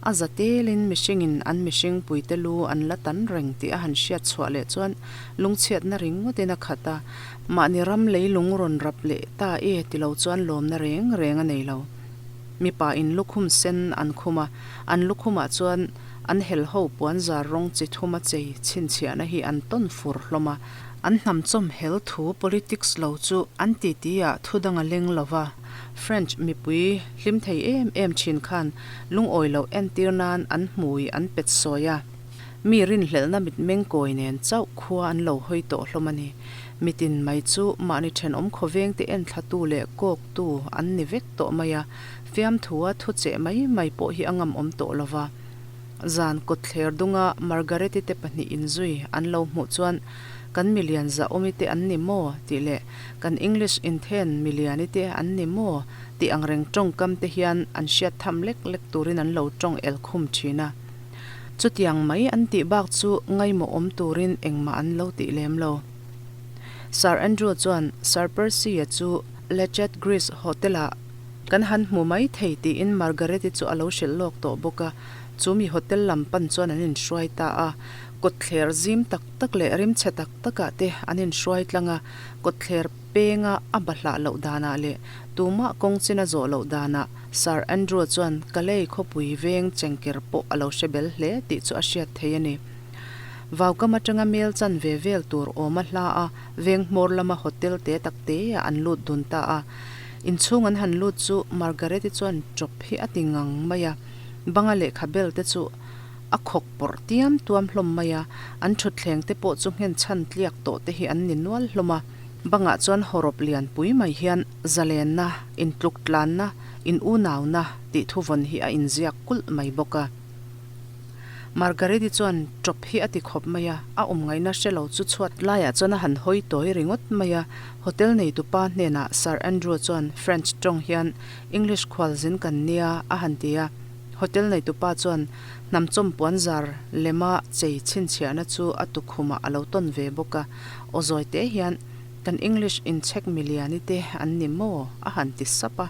A za telin mihringin an mihring puite lu an la tan reng tih a han hriat chhuah leh chuan lungchhiatna ringawtin a khat a, mahni ram leilung rawn rap leh ta e ti lo chuan lawmna reng reng a nei lo. Mipa in lukhum sen an khum a, an lukhumah chuan an helho puanzar rawng chi thuma chei chhinchhiahna hi an tawn fur hlawm a, an hnamchawm hel thu politics lo chu an titi ah thu dang a leng lo va. French mipui hlim thei em em thin khan lungawi loh entir nan an hmui an pet sawi a, mi rinhlelhna mitmeng kawi nen chauh khua an lo hawi tawh hlawm a ni. Mitin mai chu mahni thenawm khawvengte enthlatu leh kawktu an ni vek tawh mai a, fiamthua thu cheh mai mai pawh hi a ngamawm tawh lo va. Zan kawtthler dunga Margaret-i te pahnih inzui an lo hmuh chuan Kan milian zahawmi te an ni maw? tih leh Kan English inthen miliani te an ni maw? tih angreng tawngkam te hian an hriat tham lek lek turin an lo tawng el khum thin a. Chutiang mai an tih bak chu ngaimawh awm turin engmah an lo tih lem lo. Sir Andrew chuan Sir Percy-a chu Lechet Greece Hotel-ah kan han hmu mai thei tiin Margaret-i chu a lo hrilh lawk tawh bawk a, chu mi hotel lam pan chuan an inhruai ta a. Kawtthler zim tak tak leh rimchhe tak takah te an inhruai tlang a, kawtthler penga a bahlah loh danah leh tumah kawng chin a zawh loh danah Sir Andrew chuan Calais khawpui veng chengker pawh a lo hre bel hle tih chu a hriat thei a ni. Vaukam atanga mel chan ve vel tur awm a hla a, veng hmawr lama hotel te tak teah an lut dun ta a. Inchhung an han lut chu Margaret-i chuan ṭawp hi a ti ngang mai a, banga lehkha bel te chu A khawk pawrh tiam tuam hlawm mai a, an thutthleng te pawh chu nghen chhan tliak tawh te hi an ni nual hlawm a. Bangah chuan hawrawp lian pui mai hian zalenna, intluk tlanna, in unauna tih thuvawn hi a inziak kulh mai bawk a. Margaret-i chuan ṭawp hi a ti khawp mai a, a awm ngaihna hre lo chu chhuat laiah chuan a han hawi tawi ringawt mai a. Hotel neitupa hnenah Sir Andrew chuan French ṭawng hian English khualzin kan nia a han ti a. Hotel neitupa chuan hnamchawm puanzar lema chei chhinchhiahna chu a tukhumah a lo tawn ve bawk a, aw zawi te hian, Kan English inchhek miliani te an ni maw? a han ti sap a.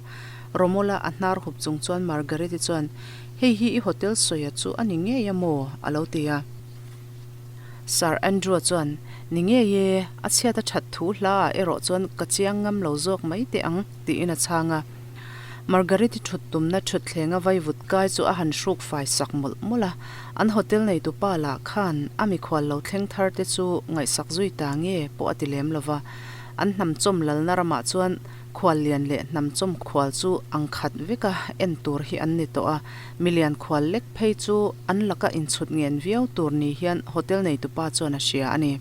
Romola a hnar hup chung chuan Margaret-i chuan, Hei hi i hotel sawia chu a ni ngei a maw? a lo ti a. Sir Andrew-a chuan, Ni ngei e, a chhiat a that thu hla ah erawh chuan ka chiang ngam lo zawk mai teh ang, tiin a chhang a. Margareti thut tumna thutthleng a vaivut kai chu a han hruk fai sak mawlh mawlh a. An hotel neitupa lah khan a mikhual lo thleng thar te chu ngaihsak zui ta nge pawh a ti lem lo va. An hnamchawm lalna ramah chuan khual lian leh hnamchawm khual chu ang khat veka en tur hi an ni tawh a. Milian khual lek phei chu an laka inchhut ngen viau tur ni hian hotel neitupa chuan a hria a ni.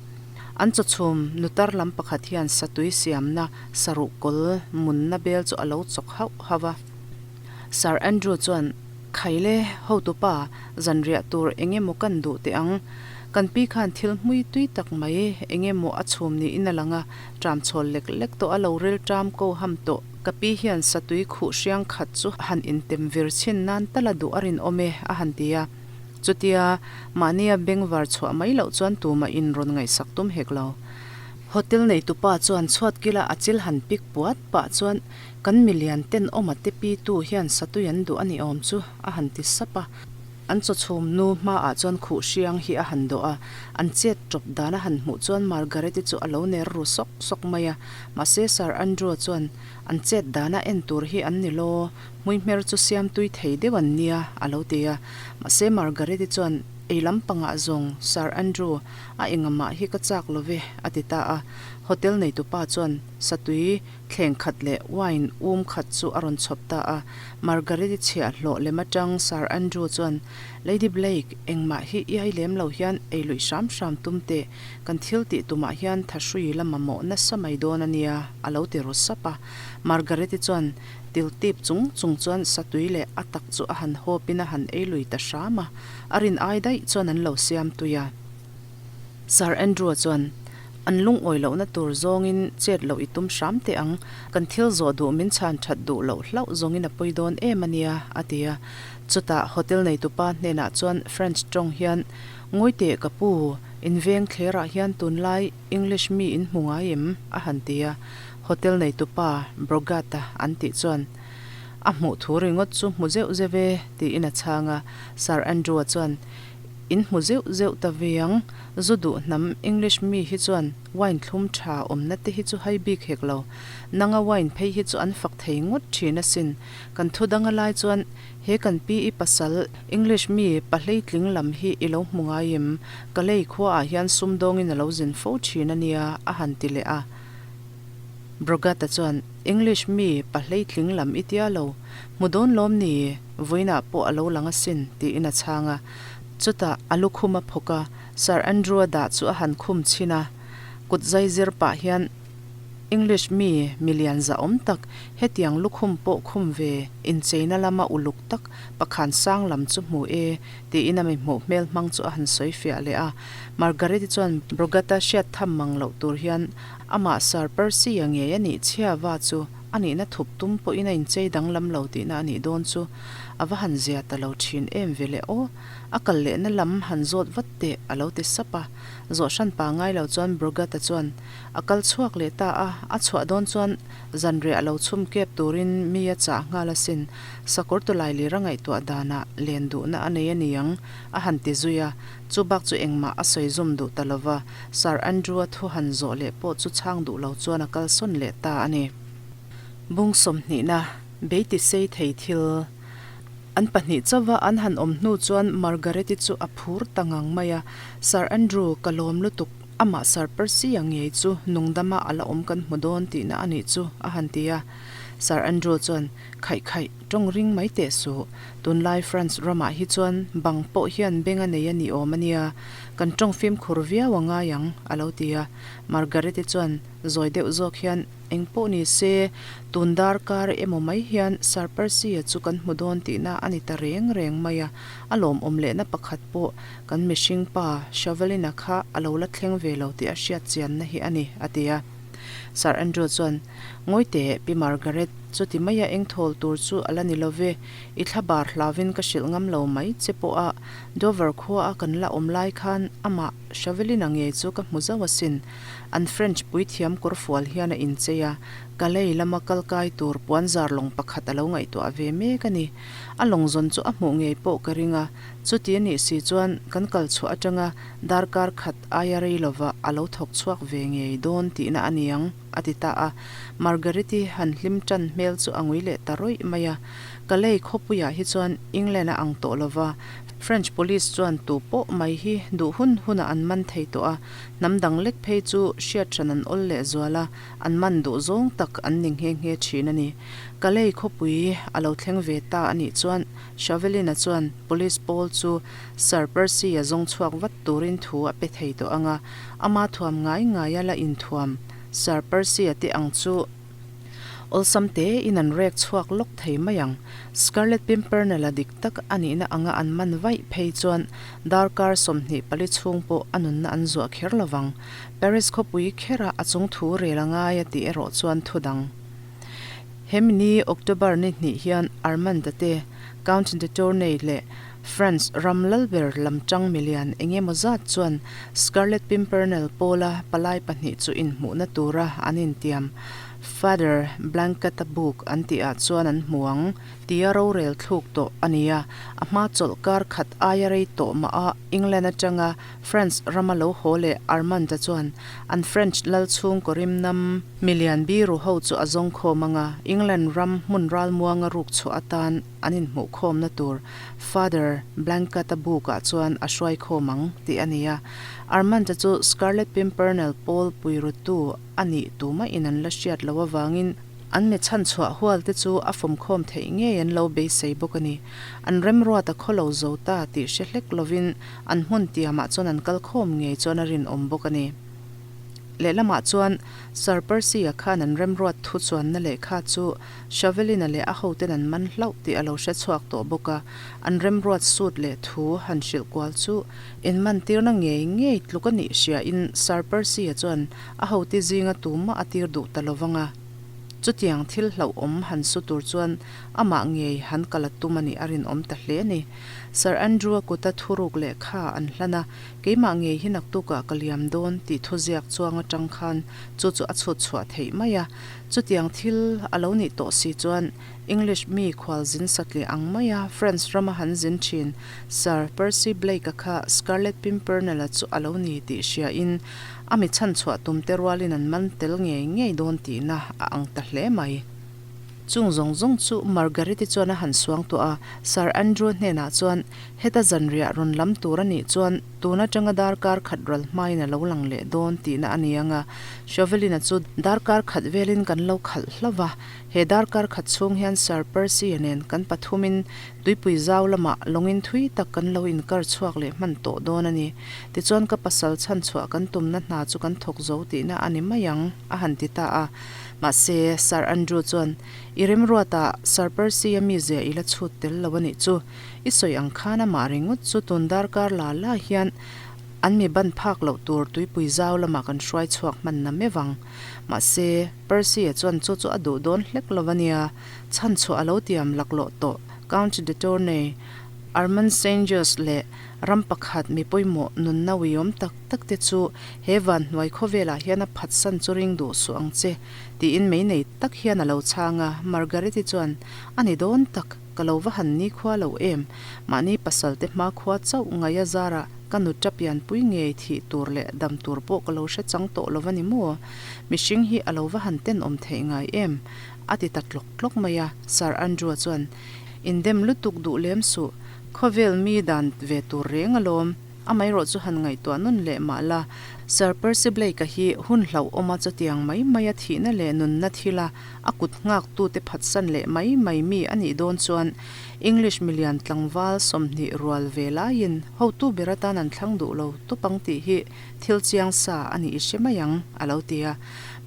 An chawchhum nutar lam pakhat hian satui siamna saruh kawl munna bel chu a lo chawk hauh hauh a. Sir Andrew chuan, Khaile, hotupa, zanriah tur eng emaw kan duh teh ang. Kan pi khan thil hmui tui tak mai eng emaw a chhum niin a lang a, ṭam chhawl lek lek tawh a lo ril ṭam ko ham tawh. Ka pi hian satui khuh hriang khat chu han intem vir chhin nan tal a duh a rinawm e, a han ti a. Chutia, mahnia bengvar chhuah mai loh chuan tumah in rawn ngaihsak tum hek lo. Hotel neitupa chuan chhuat kila a chil han pik puat pah chuan kan milian ten awma te pi tu hian satui an duh a ni awm chu a han ti sap a. An chawchhum nu hmaah chuan khuh hriang hi a han dawh a, an chet tawp dan a han hmuh chuan Margaret-i chu a lo ner ru sawk sawk mai a. Mahse Sir Andrew-a chuan an chet dana en tur hi an ni law, hmuihmer chu siam tui thei deuh an nia a lo ti a. Mahse Margaret-i chuan ei lampangah zawng Sir Andrew A engah hi ka chak lo ve, a ti ta a. Hotel neitupa chuan satui thleng khat leh wine um khat chu a rawn chhawp ta a. Margaret-i chhiahhlawh lem atang Sir Andrew chuan, Lady Blake, engmah hi iai lem lo hian ei luih hram hram tum teh, kan thil tih tumah hian thahrui la mamawh nasa mai dawn a nia, a lo ti ru sap a. Margaret-i chuan til tip chung chung chuan satui leh a tak chu a han hawpin a han ei lui ta hram a. A rin ai daih chuan an lo siam tui a. Sir Andrew-a chuan, An lungawi lohna tur zawngin chet loh i tum hram teh ang, kan thil zawh duh min chhan that duh loh hlauh zawngin a pawi dawn em a nia, a ti a. Chutah hotel neitupa hnenah chuan French tawng hian, Ngawi teh ka pu, in veng thlerah hian tunlai English mi in hmu ngai em? a han ti a. Hotel neitupa Brogata an tih chuan, A hmuh thu ringawt chu hmu zeuh zeuh e, tiin a chhang a. Sir Andrew-a chuan, In hmu zeuh zeuh ta ve ang, zu duh hnam English mi hi chuan wine thlum tha awmna te hi chu hai bik hek lo. Nanga wine phei hi chu an fak thei ngawt thin asin. Kan thu danga lai chuan he kan pi i pasal English mi pahleitling lam hi i lo hmu ngai em? Ka lei khuaah hian sumdawngin a lo zin fo thin a nia, a han ti leh a. Brogata chuan, English mi pahleitling lam i tia lo, hmu dawn lawm ni, vawiinah pawh a lo lang asin, tiin a chhang a. Chutah a lukhum a phawk a, Sir Andrew-a dah chu a han khum chhin a. Kut zai zir pah hian, English mi, milian zahawm tak, hetiang lukhum pawh khum ve, incheina lama uluk tak, pakhan sang lam chu hmu e, tiin a mi hmuh hmel hmang chu a han sawi fiah leh a. Margaret-i chuan Brogata hriat tham mang loh tur hian Amah Sir Percy-a ngei a nih chhiava chu a nihna thup tum pawhin a inchei danglam lo tihna a nih dawn chu a va han zia ta lo thin em ve le aw. A kal lehna lam han zawt vat teh a lo ti sap a. Zawh hran pa ngai lo chuan Brogata chuan a kal chhuak leh ta a, a chhuah dawn chuan zanriah lo chhum kep turin mi a chah nghal asin. Sakawr tawlailir a ngaihtuah danah len duhna a nei a ni ang a han ti zui a, chu bak chu engmah a sawi zum duh ta lova. Sir Andrew-a thu han zawh leh pawh chu chhang duh lo chuan a kalsawn leh ta a ni. Bung sawmhnihna, beiti sei thei thil. An pahnih chauva an han awm hnu chuan Margaret-i chu a phur ta ngang mai a, Sir Andrew, ka lawm lutuk, amah Sir Percy-a ngei chu nungdama a la awm kan hmu dawn tihna a nih chu, a han ti a. Sir Andrew chuan, Khaih khaih, tawng ring mai teh suh. Tunlai France ramah hi chuan bang pawh hian beng a nei a ni awm a nia, kan tawng fimkhur viau a ngai ang, a lo ti a. Margaret-i chuan zawi deuh zawk hian, Eng pawh ni se, tun darkar emaw mai hian Sir Percy-a chu kan hmu dawn tihna a ni ta reng reng mai a, a lawmawm lehna pakhat pawh kan mihring pa Shovelin-a kha a lo la thleng ve lo tih a hriat chianna hi a ni, a ti a. Sir Andrew chuan, Ngawi teh, Pi Margaret, chuti maia eng thawl tur chu a la ni lo ve, i thla bar hlauvin ka hrilh ngam lo mai che pawh a, Dover khua a kan la awm lai khan amah Shavelina ngei chu ka hmu zauh asin. An French puithiam kawrfual hian a inchei a, Calais lama kal kai tur puanzar lawng pakhat a lo ngaihtuah ve mek a ni. A lawng zawn chu a hmuh ngei pawh ka ring a, chuti a nih si chuan kan kal chhuah atanga darkar khat aia rei lova a lo thawk chhuak ve ngei dawn tihna a ni ang. a ti ta a. Margariti han hlim tan hmel chu a ngui leh ta rawih mai a. Calais khawpuiah hi chuan England a ang tawh lova, French police chuan tu pawh mai hi duh hun hunah an man thei tawh a, hnam dang lek phei chu hriat hran an awl leh zual a, an man duh zawng tak an ni nghe nghe thin a ni. Calais khawpui a lo thleng ve ta a nih chuan Shavelin-a chuan police pawl chu Sir Percy-a zawng chhuak vat turin thu a pe thei tawh ang a, ama thuam ngai ngaia la inthuam Sir Percy-a te ang chu Awlsam tein an rek chhuak lawk thei mai ang. Scarlet Pimpernel-a dik tak a nihna anga an man vaih phei chuan darkar 24 chhung pawh a nunna an zuah kher lo vang. Paris khawpui khera a chung thu rel a ngai a tih erawh chuan thu dang. Hemi ni October ni hnih hian Armand-a te, Count de Tournay leh France ram lalber lam tang milian eng emaw zat chuan Scarlet Pimpernel pawla palai pahnih chu inhmuhna tura an intiam Father Blanket-a buk an tihah chuan an hmu ang tia rorel thluk tawh a ni a. A hma chawlh kar khat aia rei tawh mah a England atanga France rama lo haw leh Armand-a chuan an French lal chhungkaw rimnam milian biru ho chu a zawng khawm ang a, England ram hmun ralmuanga ruk chhuah atan an inhmuhkhawmna tur Father Blanket-a bukah chuan a hruai khawm ang tih a ni a. Armand-a chu Scarlet Pimpernel pawl puirutu a nih tumahin an la hriat loh avangin an mi chhanchhuah hual te chu a fawmkhawm theih ngei an lo beisei bawk a ni. An remruat a khaw lo zo ta tih hre hlek lovin an hmun tiamah chuan an kal khawm ngei chuan a rinawm bawk a ni. Lehlamah chuan Sir Percy-a khan an remruat thu chuanna lehkha chu Shavelin-a leh a hoten an man hlauh tih a lo hre chhuak tawh bawk a, an remruat sut leh thu han hrilh kual chu inmantirna ngei ngei tluk a nih hriain Sir Percy-a chuan a hote zinga tumah a tir duh ta lo vang a. Chutiang thil hlauhawm han su tur chuan amah ngei han kal a tum a nih a rinawm ta hle a ni. Sir Andrew-a kuta thuruk lehkha an hlan a, keimah ngei hi naktukah ka liam dawn tih thuziak chuang atang khan chu chu a chhut chhuah theih mai a. Chutiang thil a lo nih tawh si chuan English mi khual zin satliah ang maia France rama han zin thin Sir Percy Blake-a kha Scarlet Pimpernel-a chu a lo ni tih hriain a mi chhanchhuah tumte rualin an man tel ngei ngei dawn tihna a ang ta hle mai. Chung zawng zawng chu Margaret-i chuan a han suang tawh a, Sir Andrew hnenah chuan Heta zanriah rawn lam tur a nih chuan tun atanga darkar khat ral hmain a lo lang leh dawn tihna a ni ang a, Shovelin-a chu darkar khat velin kan lo khalh hlauh va, he darkar khat chhung hian Sir Percy-a nen kan pathumin tuipui zau lamah lawngin thui tak kan lo inkar chhuak leh hman tawh dawn a ni. Tichuan ka pasal chhanchhuah kan tumna hna chu kan thawk zo tihna a ni mai ang, a han ti ta a. Mahse, Sir Andrew chuan, I remruatah Sir Percy-a mizia i la chhut tel lo a nih chu. I sawi ang khan amah ringawt chu tun darkar la la hian an mi ban phak loh tur tuipui zau lamah kan hruai chhuak hman na meuh ang. Mahse, Percy-a chuan chu chu a duh dawn hlek lo a nia, chhan chhuah a lo tiam laklawh tawh Count de Tournay, Armand Saint-Just leh ram pakhat mi pawimawh nunna uiawm tak tak te chu he van hnuai khawvelah hian a phatsan chu ring duh suh ang che, tiin mei nei tak hian a lo chhang a. Margaret-i chuan, A ni dawn tak. Ka lo va han nikhua lo em? Mahni pasal te hmakhua chauh ngaih a zarah ka nu ta pianpui ngei thih tur leh dam tur pawh ka lo hre chang tawh lo va ni maw? Mihring hi a lo va han tenawm theih ngai em? A ti ta tlawk tlawk mai a, Sir Andrew-a chuan, Indem lutuk duh lem suh, khawvel mi dan ve tur reng alawm. Amaherawh chu han ngaihtuah nun leh mah la, Sir Percy Blake-a hi hun hlauhawma chutiang mai maia thihna leh nunna thila a kut nghaktute phatsan leh mai mai mi a nih dawn chuan English milian tlangval 20 rual ve laiin hotu ber atan an thlang duh lo tawp ang tih hi thil chiang sa a nih i hre mai ang, a lo ti a.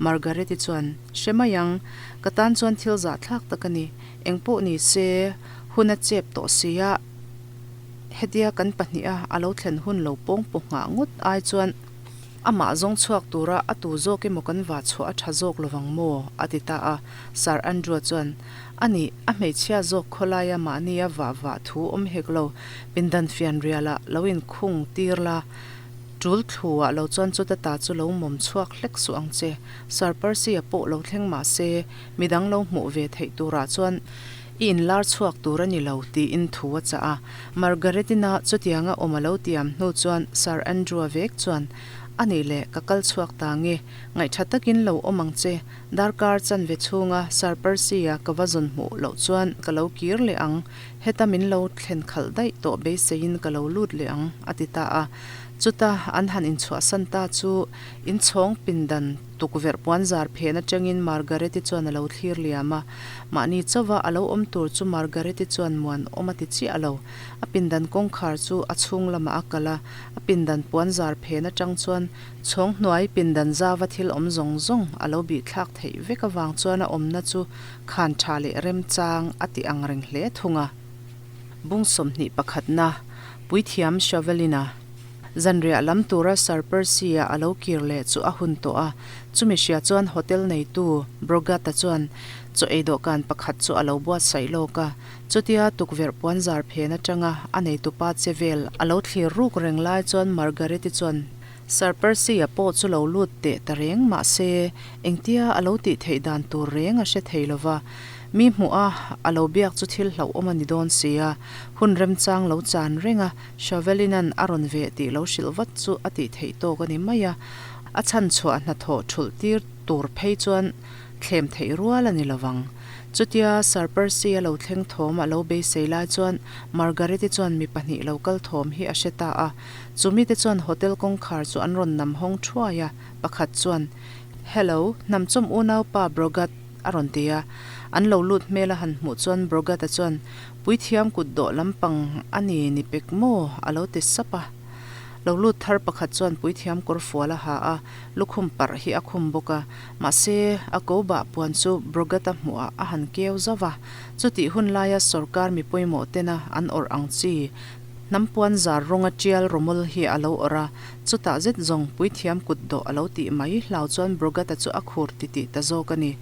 Margaret-i chuan, Hre mai ang, ka tan chuan thil zahthlak tak a ni. Engpawh ni se, hun a chep tawh si a. Hetia kan pahniha a lo thlen hun lo pawng paw nghah ngawt ai chuan amah zawng chhuak tura a tu zawk emaw kan vah chhuah a tha zawk lovang maw? a ti ta a. Sir Andrew chuan, A nih, a hmeichhia zawk khawlaia mahni a vah vah thu awm hek lo, pindan fianrialah lo inkhung tir la, tul thluah lo chuan chuta ta chu lo mawm chhuak hlek suh ang che. Sir Percy-a pawh lo thleng mah se, midang lo hmuh ve theih turah chuan I inlar chhuak tur a ni lo, tiin thu a chah a. Margaret-ina chutianga awm a lo tiam hnu chuan Sir Andrew-a vek chuan, A nih leh, ka kal chhuak ta nge, ngaihṭha takin lo awm ang che, darkar chanve chhunga Sir Percy-a ka va zawn hmuh loh chuan ka lo kir leh ang, heta min lo thlen khalh daih tawh beiseiin ka lo lut leh ang, a ti ta a. Chuta an han inchhuahsan ta chu inchhawng pindan tukverh puanzar phen atangin Margaret-i chuan a lo thlir liam a. Mahni chauva a lo awm tur chu Margaret-i chuan muan awm a ti chiah lo. A pindan kawngkhar chu a chhung lamah a kal a, a pindan puanzar phen atang chuan chhawng hnuai pindan zava thil awm zawng zawng a lo bihthlak theih vek avang chuan a awmna chu khan tha leh remchang a ti ang reng hle thung a. Bung 21 na, Puithiam Shovelin-a zanriah lam tura Sir Percy-a a lo kir leh chu a hun tawh a, chumi hria chuan hotel neitu Brogat-a chuan chaw ei dawhkan pakhat chu a lo buatsaih lawk a, chutia tukverh puanzar phen atanga a neitupa che vel a lo thlir ruk reng lai chuan Margaret-i chuan Sir Percy-a pawh chu lo lut teh ta reng mah se, engtia a lo tih theih dan tur reng a hre thei lo va. Mi hmuh a, a lo biak chu thil hlauhawm a ni dawn si a. Hun remchang lo chan reng a, Shavelin-a'n a rawn veh tih lo hrilh vat chu a tih theih tawk a ni mai a. A chhan chhuah hnathawh thulh tir tur phei chuan thlem theih rual a ni lo vang. Chutia Sir Percy-a lo thleng thawm a lo beisei lai chuan Margaret-i chuan mi pahnih lo kal thawm hi a hre ta a. Chumite chuan hotel kawngkhar chu an rawn nam hawng thuai a, pakhat chuan, Hello, hnamchawm unaupa Brogat, a rawn ti a. An lo lut hmel a han hmuh chuan Brogat-a chuan, Puithiam kut dawh lampang a ni ni pek maw? a lo ti sap a. Lo lut thar pakhat chuan puithiam kawr fual a ha a, lukhum parh hi a khum bawk a. Mahse, a ko bah puan chu Brogat-a hmuhah a han keu zauh va. Chutih hun laia sawrkar mi pawimawh tena an awrh ang chi, Hnam puan zar rawnga tial rawmawl hi a lo awrh a, chutah zet zawng puithiam kut dawh a lo tih mai hlau chuan Brogat-a chu a khur titih ta zawk a ni.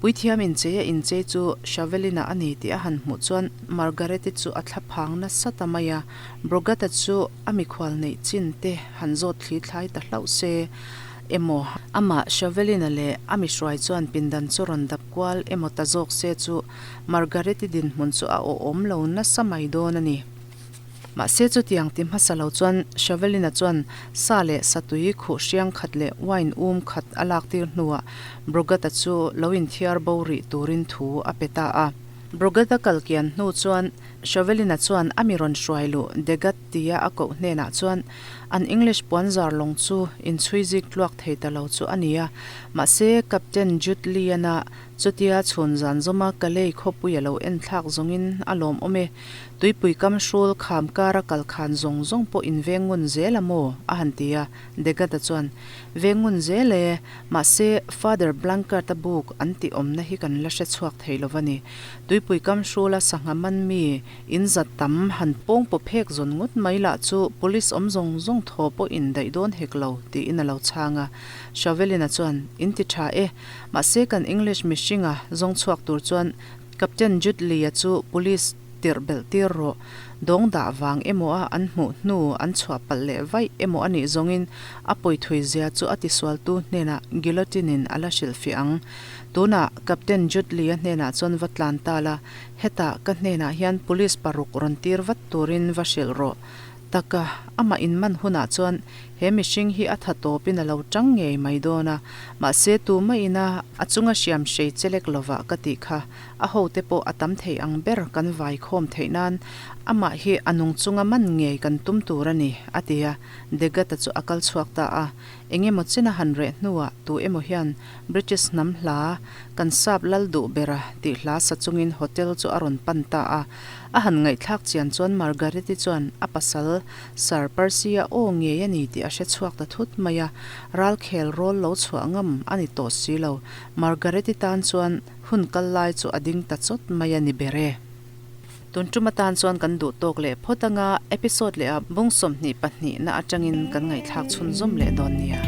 Puithiam inchei a inchei chu Shavelin-a a ni tih a han hmuh chuan Margaret-i chu a thla phang nasa ta mai a, Brogat-a chu a mikhual neih chin te han zawt thli thlai ta hlauh se emaw, amah Shavelin-a leh a mihruai chuan pindan chu rawn dap kual emaw ta zawk se chu Margaret-i dinhmun chu a awhawm lo nasa mai dawn a ni. Mahse chutiang ti hmasa lo chuan Shavelina chuan sa leh satui khuh hriang khat leh wine um khat a lak tir hnuah Brogata chu lo inthiar bo rih turin thu a pe ta a. Brogata kal kian hnu chuan Shavelina chuan a mi rawn hruai luh Degat tia a koh hnenah chuan an English puanzar lawng chu inchhui zik tluak thei ta lo chu a ni a, mahse Captain Jude Lee-ana Chutia chhun zan zawma Kalei khawpui a lo en thlak zawngin a lawmawm e. Tuipui kam hrul kham kara kal khan zawng zawng pawh in veng ngun zel a maw? a han ti a. Degata chuan, Veng ngun zel e, mahse Father Blankard-a buk an tih awmna hi kan la hre chhuak thei lo va ni. Tuipui kam hrula sangha man mi in za tam han pawng paw phek zawn ngawt mai lah chu police awm zawng zawng thaw pawh in daih dawn hek lo, tiin a lo chhang a. Shavelina chuan, In ti tha e, Mahse kan English mihringa zawng chhuak tur chuan Captain Jude Lee-a chu police tirh belh tir rawh. Dawng dah vang emaw a an hmuh hnu an chhuah palh leh vaih emaw a nih zawngin a pawithui zia chu a tisualtu hnenah guillotine-in a la hrilhfiah ang. Tunah Captain Jude Lee-a hnenah chuan va tlan ta la, hetah ka hnenah hian police paruk rawn tir vat turin va hrilh rawh. Taka, amah inman hunah chuan he mihring hi a tha tawpin a lo tang ngei mai dawn a, mahse tumah ina a chunga hriam hrei chelek lovah ka tih kha a hote pawh a tam thei ang ber kan vai khawm theih nan amah hi a nung chunga man ngei kan tum tur a ni, a ti a, Degata chu a kal chhuak ta a. Engemaw china han reh hnuah tu emaw hian British hnam hla kan sap lal duh bera tih hla sa chungin hotel chu a rawn pan ta a. A han ngaihthlak chian chuan Margaret-i chuan a pasal Sir Percy-a aw ngei a ni tih a hre chhuak ta thut mai a, ralkhel rawl lo chhuah ngam a ni tawh si lo. Margaret-i tan chuan hun kal lai chu a ding ta chawt mai a ni ber e. Tun tum atan chuan kan duh tawk leh phawt anga episode leh ah bung 22 na atangin kan ngaihthlak chhunzawm leh dawn nia.